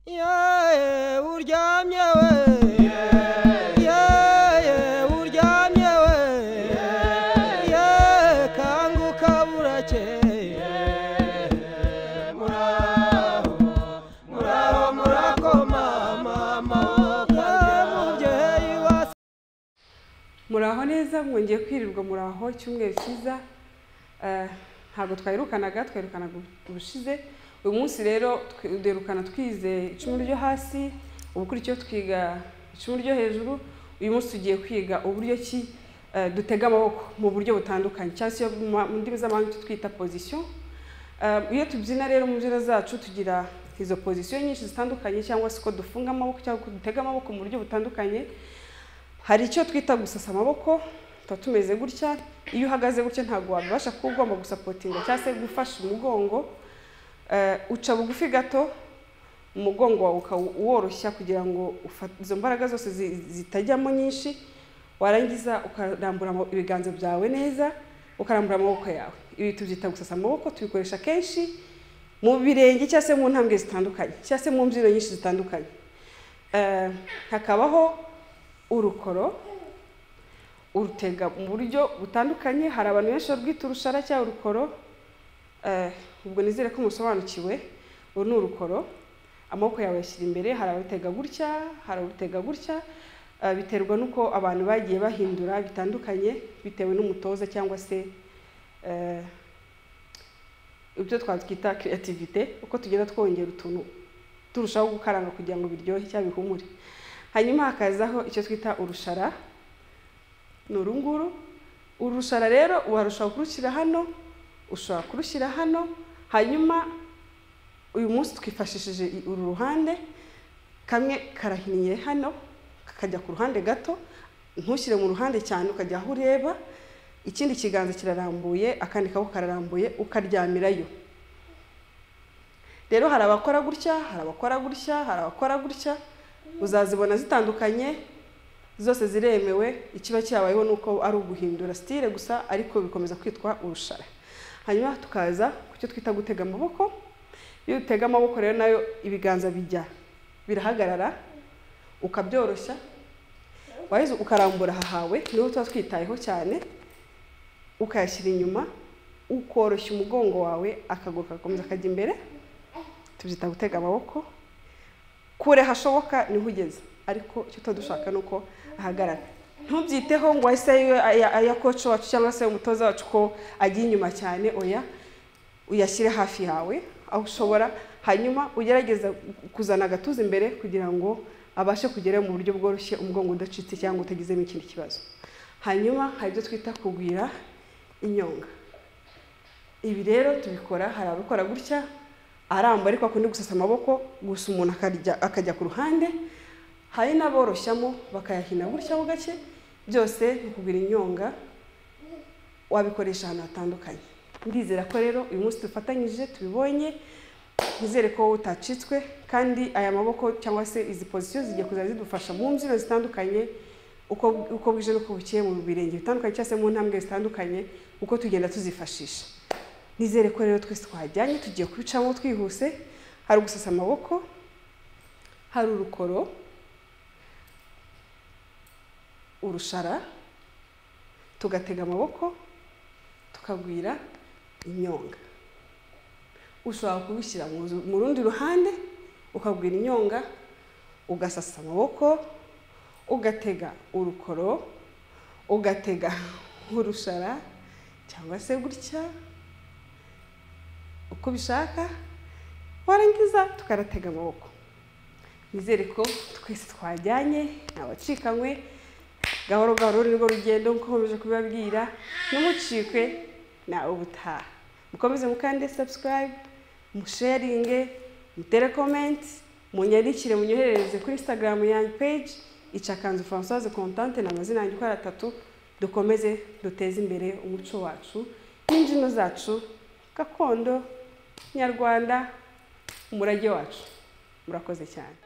Yeee uryamye we, yeee uryamye we, yeee kanguka burakeye. Muraho muraho murakoma mama mubyeyi wa. Muraho neza, mwongeye kwirirwa muraho, icyumweru cyiza. Ntabwo twayirukanaga, twayirukanaga ubushize. Uyu munsi rero duherukana twize icumu ryo hasi, ubukurikiyeho twiga icumu ryo hejuru. Uyu munsi tugiye kwiga uburyo ki dutega amaboko mu buryo butandukanye, cyangwa se mu ndimi z'amahanga icyo twita position. Iyo tubyina rero mu mbyino zacu tugira izo position nyinshi zitandukanye, cyangwa se uko dufunga amaboko cyangwa uko dutega amaboko mu buryo butandukanye. Hari icyo twita gusasa amaboko, tuba tumeze gutya. Iyo uhagaze gutya ntabwo wabasha kuba ugomba gusapotinga cyangwa se gufasha umugongo. Uca bugufi gato, umugongo wawe ukaworoshya kugira ngo izo mbaraga zose zitajyamo nyinshi. Warangiza ukarambura ibiganza byawe neza, ukarambura amaboko yawe. Ibi tubyita gusasa amaboko, tubikoresha kenshi mu birenge cyangwa se mu ntambwe zitandukanye, cyangwa se mu mbyino nyinshi zitandukanye. Hakabaho urukoro, urutega mu buryo butandukanye. Hari abantu benshi barwita urushara cyangwa urukoro. Ubwo nizere ko musobanukiwe. Uru ni urukoro, amaboko yawe yashyira imbere. Hari abarutega gutya, hari abarutega gutya, biterwa n'uko abantu bagiye bahindura bitandukanye bitewe n'umutoza cyangwa se ibyo twakita creativité, uko tugenda twongera utuntu turushaho gukaranga kugira ngo biryohe cyangwa bihumure. Hanyuma hakazaho icyo twita urushara, ni uru nguru. Urushara rero warushaho kurushyira hano, ushobora kurushyira hano. Hanyuma uyu munsi twifashishije uru ruhande, kamwe karahinnye hano kakajya ku ruhande gato, ntushyire mu ruhande cyane ukajya aho ureba. Ikindi kiganza kirarambuye, akandi kaboko kararambuye, ukaryamirayo. Rero hari abakora gutya, hari abakora gutya, hari abakora gutya, uzazibona zitandukanye, zose ziremewe. Ikiba cyabayeho nuko ari uguhindura style gusa, ariko bikomeza kwitwa urushara. Hanyuma tukaza ku cyo twita gutega amaboko. Iyo utega amaboko rero nayo ibiganza bijya birahagarara, ukabyoroshya, waheze ukarambura hahawe, niho tuba twitayeho cyane, ukayashyira inyuma, ukoroshya umugongo wawe, akaguru kagakomeza kajya imbere. Tubyita gutega amaboko. Kure hashoboka niho ugeze, ariko icyo tuba dushaka ni uko ahagarara. Ntubyiteho ngo ese aya coach wacu cyangwa se umutoza wacu ko agiye inyuma cyane, oya, uyashyire hafi yawe aho ushobora. Hanyuma ugerageza kuzana agatuza imbere kugira ngo abashe kugera mu buryo bworoshye, umugongo udacitse cyangwa utagizemo ikindi kibazo. Hanyuma hari ibyo twita kugwira inyonga. Ibi rero tubikora, hari ababikora gutya aramba ariko akundi gusasa amaboko gusa, umuntu akajya ku ruhande. Hari n'aboroshyamo bakayahina gutya ho gake. Byose ni ukugwira inyonga, wabikoresha ahantu hatandukanye. Ndizera ko rero uyu munsi dufatanyije tubibonye, nizere ko utacitswe. Kandi aya maboko cyangwa se izi position zigiye kuzajya zidufasha mu mbyino zitandukanye, uko bwije n'uko bukeye, mu birenge bitandukanye cyangwa se mu ntambwe zitandukanye, uko tugenda tuzifashisha. Nizere ko rero twese twajyanye, tugiye kubicamo twihuse. Hari gusasa amaboko, hari urukoro, urushara, tugatega amaboko, tukagwira inyonga. Ushobora kubishyira mu rundi ruhande, ukagwira inyonga, ugasasa amaboko, ugatega urukoro, ugatega urushara cyangwa se gutya uko bishaka, warangiza tukaratega amaboko. Nizere ko twese twajyanye, ntabacikanywe. Gahoro gahoro nirwo rugendo, nkomeje kubabwira, ntimucikwe nawe ubutaha. Mukomeze mukande subscribe, musharinge, mutere comment, munyandikire, munyoherereze kuri Instagram yanjye page Icakanzu Françoise Contente, na amazina yanjye uko ari atatu. Dukomeze duteze imbere umuco wacu n'imbyino zacu gakondo nyarwanda, umurage wacu. Murakoze cyane.